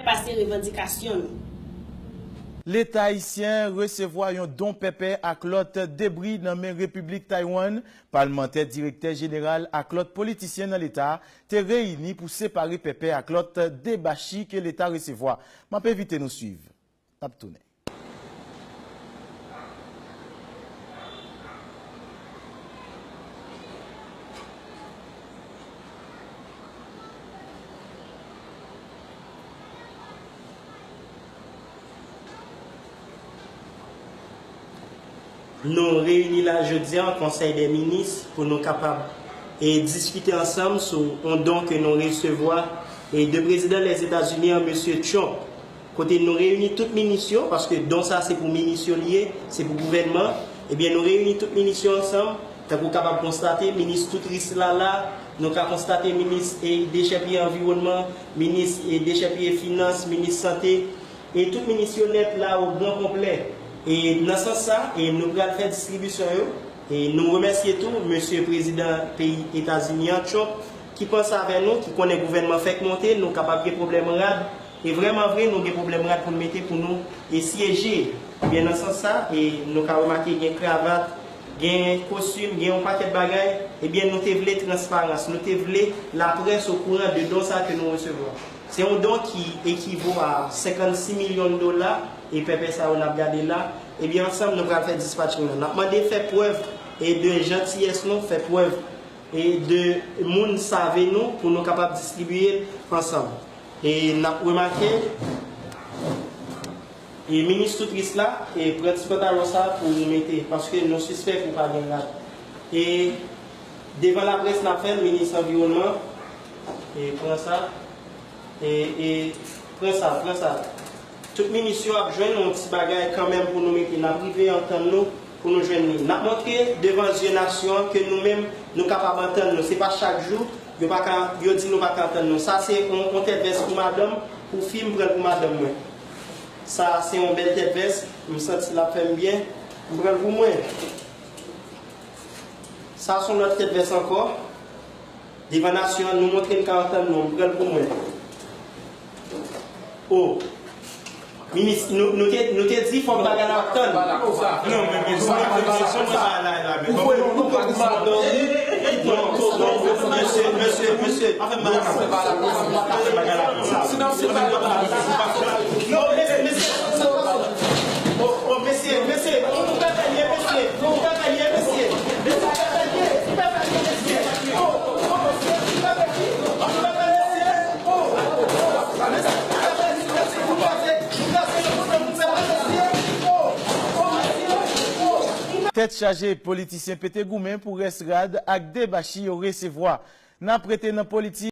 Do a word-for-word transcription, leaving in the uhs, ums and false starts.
pase revandikasyon nou. Leta ayisyen resevwa yon don pèpè ak lòt debri nan men Repiblik Taiwan. Palmantè, direktè jeneral ak lòt politisyen nan leta te reyini pou separe pèpè ak lòt debachi ke leta resevwa. M ap envite nou swiv. N ap tounen. Nou reyini la jodi a an Konsèy dè Minis pou nou kapab e diskite ansanm sou yon don ke nou resevwa e de prezidan Lèzetazini an, mesye Trump. Kote nou reyini tout minis yo, paske don sa se pou minis yo li ye, se pou gouvènman. Ebyen, nou reyini tout minis yo ansanm, tankou w kapab konstate, minis Toutris la la, nou ka konstate minis e dechèpiye anviwònman, minis e dechèpiye finans, minis sante, e tout minis yo nèt la o gran konplè. E nan sans sa, e nou pral fè distribisyon yo. E nou remèsye tou mesye prezidan peyi Etazini an, Trump, ki panse avè nou, ki konnen gouvènman fèk monte, nou kapab gen pwoblèm rad. E vrèman vre, nou gen pwoblèm rad pou n mete pou nou e syeje. Ebyen, nan sans sa, e nou ka remake gen kravat, gen kostim, gen yon pakèt bagay. Ebyen, nou te vle transparans, nou te vle laprès okouran de don sa ke nou resevwa. Se yon don ki ekivo a senkannsis milyon dola, e pèpè sa yo n ap gade la. Ebyen, ansanm, nou pral fè dispatching nan. N ap mande fè prèv e de jantiyès nou, fè prèv e de moun save nou pou nou kapab distribiye l ansanm. E n ap remake, e minis Toutris la, e pran ti pantalon sa pou ou mete, paske nou sispèk ou pa gen rad. E devan laprès n ap fè l, minis anviwònman, e pran sa, e, e pran sa, pran sa. Tout minis yo ap jwenn yon ti bagay kanmenm pou nou mete. N ap rive antann nou pou nou jwenn li. N ap montre devan zye nasyon an ke nou menm, nou kapab antann nou. Se pa chak jou, yo pa ka, yo di nou pa ka antann nou. Sa se yon, yon tèt vès pou madanm, pou fi m, pran l pou madanm mwen. Sa se yon bèl tèt vès, m santi l ap fè m byen. M pran l pou mwen. Sa se yon lòt tèt vès ankò. Devan nasyon an, nou montre n ka antann nou. M pran l pou mwen. O. Minis, nou, nou te, nou te di fòk bagay la ap tann. Non, men, men, non, men, men, non, men, bagay la, la, men, bon. Non, non, non, non, mesye, mesye, mesye. Non, mesye, mesye. O, o, mesye, mesye, ou pa fè lyen, mesye. Ou pa fè lyen, mesye. Mesye, ou pa fè lyen. Ou pa fè lyen, mesye. O, o, mesye, ou pa fè lyen. Ou pa fè lyen, mesye. O, o, o, mesye, ou pa fè lyen, mesye. Ou pa fè lyen, mesye. Ou pa fè lyen, mesye. O, o, mesye, o. Tèt chaje, politisyen pete goumen pou rès rad ak debachi yo resevwa. N ap rete nan politik.